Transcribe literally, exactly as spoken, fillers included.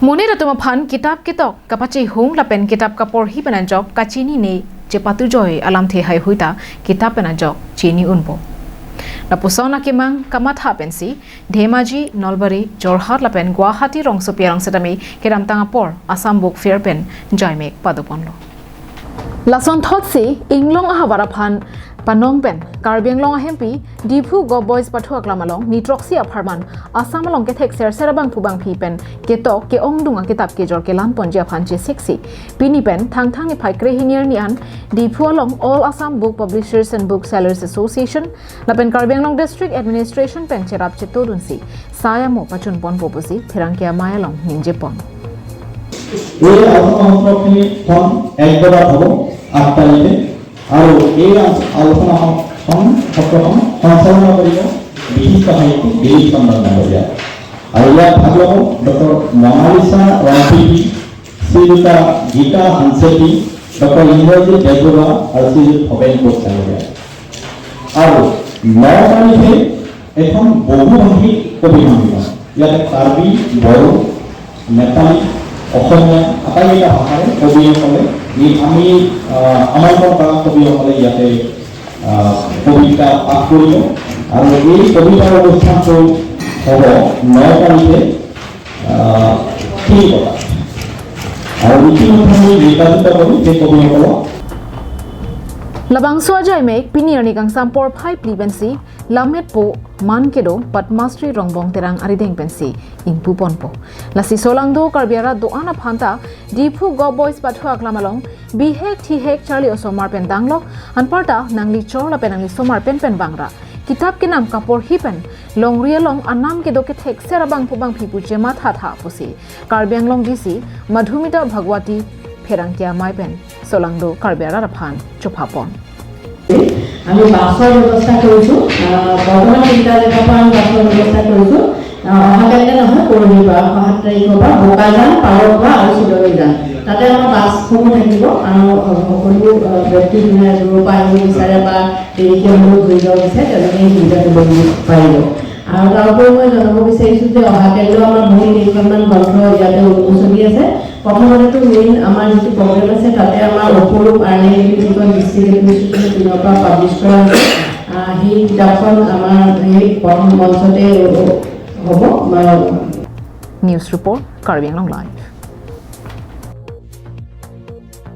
Monit atum aphan kitap ketok kapachehung lapen kitap kaporhi pen ajok kachinine chepatujoi alamthe haihui ta kitap pen ajok chini unpo. Lapuson akemang kamatha pensi Dhemaji, Nalbari, Jorhat lapen Guwahati rongsopi along setame kedamtang apor Assam Book Fair pen jaimek padoponlo. Lasonthotsi inglong ahavar aphan panong pen Karbi Anglong ahempi Diphu Govt Boys Pathu Aklam along nitroksi apharman Assam along kethek serser abangphu bangphi pen ketok ke-ongdung akitap kejor kelanponji aphan cheseksi pini pen Thangthang niphai krehini arni an Diphu along All Assam Book Publishers and Booksellers Association lapen Karbi Anglong District Administration pen cherap chetodunsi sai amo pachunponpo pusi pherangke amei along ningjepon. এই আলোচনা সত্ৰখন এক বজাত হ'ব, আঠ তাৰিখে। আৰু এই আ-, আলোচনা সং-, সং-, সত্ৰখন সঞ্চালনা কৰিব বিশিষ্ট সাহিত্যিক দিলীপ চন্দ্ৰন ডাঙৰীয়া। আৰু ইয়াত ভাগ ল'ব ডক্টৰ মনালিছা ৰংপিপি, শ্ৰীযুতা গীতা হানচেতি, ডক্টৰ ইন্দ্ৰজিৎ বেজবৰুৱা আৰু শ্ৰীযুত ভৱেন কোচ ডাঙৰীয়া। আৰু ন তাৰিখে এখন বহুভাষিক কবি সন্মিলন। ইয়াতে কাৰ্বি, বড়ো, নেপালী, অসমীয়া আটাইকেইটা ভাষাৰে কবিসকলে, এই আমি, আহ, আমন্ত্ৰণ কৰা কবিসকলে ইয়াতে, আহ, কবিতা পাঠ কৰিব। আৰু এই কবিতাৰ অনুষ্ঠানটো হ'ব ন তাৰিখে, আহ, তিনি বজাত। আৰু ইতিমধ্যে আমি নিৰ্বাচিত কৰিম সেই কবিসকলক। Labangso ajaimek pini arni kangsam porphai phli pensi lammetpo man kedo Padma Shri Rongbong Terang arideng pensi ingpuponpo. Lasi solangdo Karbi arat do-an aphanta Diphu Govt Boys Pathu Aklam along bihek thihek charli osomar pen danglok, anparta nangli chor lapen nangli somar pen pen vangra. Kitap kenam kaporhi pen longri along anam kedo kethek ser abangphu bangphi pu chemathatha pusi Karbi Anglong D C Madhumita Bhagwati pherangke amei pen solangdo Karbi arat aphan chophapon. আমি বাছৰ ব্যৱস্থা কৰিছোঁ। আহ, বৰ্তমান তিনিটা জেগাৰ পৰা আমি বাছৰ ব্যৱস্থা কৰিছোঁ। আহ, অহাকাইলৈ নহয়, পৰহিৰ পৰা, অহা সাত তাৰিখৰ পৰা বোকাজান, পাৰকপৰা আৰু চিলনী যাম। তাতে আমাৰ বাছসমূহ থাকিব আৰু, আহ, সকলো, আহ, ব্যক্তি যোনে দূৰৰ পৰা আহিব বিচাৰে বা দেৰিকে হ'লেও ঘূৰি যাব বিচাৰে, তেওঁলোকে এই সুবিধাটো ল'ব পাৰিব। আৰু তাৰ উপৰি মই জনাব বিচাৰিছোঁ যে অহাকাইলৈ আমাৰ বহু কেইখনমান গ্ৰন্থ ইয়াতে উন্মোচনী আছে। প্ৰথমতেতো মেইন আমাৰ যিটো প্ৰগ্ৰেম আছে, তাতে আমাৰ অপৰূপ আৰ্ণে বুলি যিখন ডিষ্ট্ৰিক্ট এডমিনিষ্ট্ৰেশ্যনৰ পিনৰ পৰা পাব্লিছ কৰা হৈছে। আহ, সেই কিতাপখন আমাৰ সেই প্ৰথম মঞ্চতে হ'ব। আহ, News report, Karbi Anglong Live.